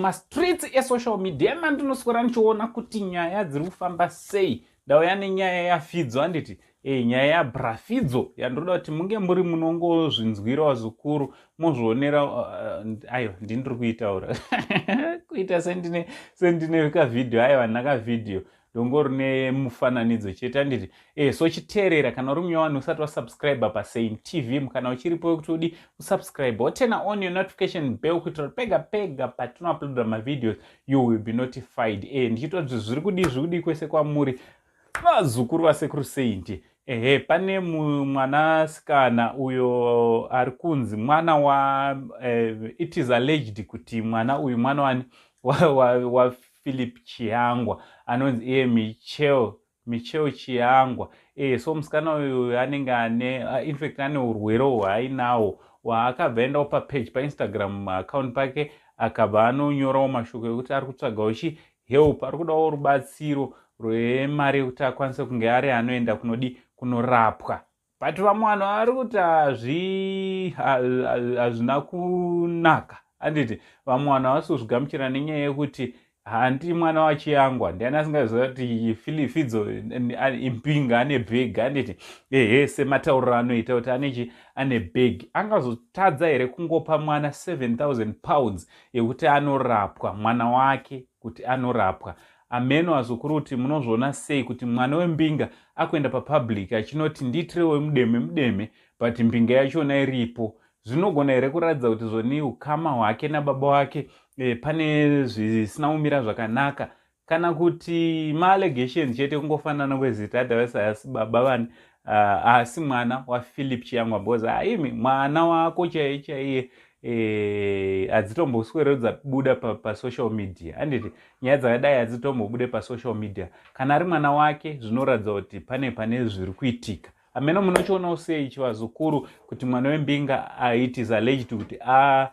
Mumastreets esocial media mandinoswera ndichiona kuti nyaya dziri kufamba sei. Ndauya nenyaya yaFidzo, handiti? Nyaya yaBraFidzo yandoda kuti munge muri munongozvinzwira, vazukuru, mozvionera. Aiwa, ndini ndiri kuitaura kuita sendine kavhidhiyo. Aiwa, ndina kavhidhiyo, ndongori nemufananidzo chete, handiti? So chiteerera, kana uri munyowani usati wasubscribe paSaint TV, kana uchiripo wekuti udi usubscribe, woturn on your notification bell kuitira kuti pega pega patinouploada mavideos you will be notified. Ndichitoti zviri kudii, zviri kudii kwese kwamuri, vazukuru vaSekuru Saint? Ehe, pane mwanasikana uyo ari kunzi mwana wa it is alleged kuti mwana uyu mwana wani waPhilip wa Chiyangwa, anonzi iye Michel Chiyangwa. So musikana uyu anenge ane infact ane urwere hwaainawo, waakabva endawo papage paInstagram account pake, akabva anonyorawo mashoko ekuti ari kutsvagawo chi help, ari kudawo rubatsiro rwemari yekuti akwanise kunge ari anoenda kunodi kunorapwa. But vamwe vanhu vari kuti hazvina kunaka, handiti? Vamwe vanhu havasi kuzvigamuchira nenyaya yekuti handi mwana waChiyangwa. Ndiani asingaziva kuti Fidzo imbinga, ane bheg, handiti? Ehe, sematauriro anoita kuti anechi ane bheg, angazotadza here kungopa mwana £7000 yekuti anorapwa, mwana wake kuti anorapwa? Ameno, azukuru, kuti munozviona sei kuti mwana wembinga akuenda papublic achinoti ndiitirewo mudeme mudeme, but mbinga yachona iripo? Zvinogona here kuratidza kuti zvoni ukama hwake nababa wake pane zvisina kumira zvakanaka, kana kuti maallegations chete, kungofanana kwezita, otherwise haasi baba vani, haasi mwana waPhilip Chiyangwa? Because aimi mwana wako chaiye chaiye hadzitomboswero dzabuda pasocial media, handiti? Nyaya dzakadai hadzitombobude pasocial media. Kana ari mwana wake, zvinoratidza kuti pane zviri kuitika. Ameno, munochionawo sei, chivazukuru, kuti mwana wembinga, it is alleged kuti a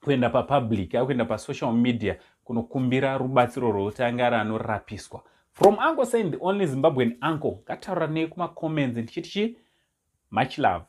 kuenda papublic, akuenda pasocial media kunokumbira rubatsiro rwekuti ange ari anorapiswa? From Uncle Saint, the only Zimbabwean uncle, ngataura nei kumacomments. Ndichiti chi much love.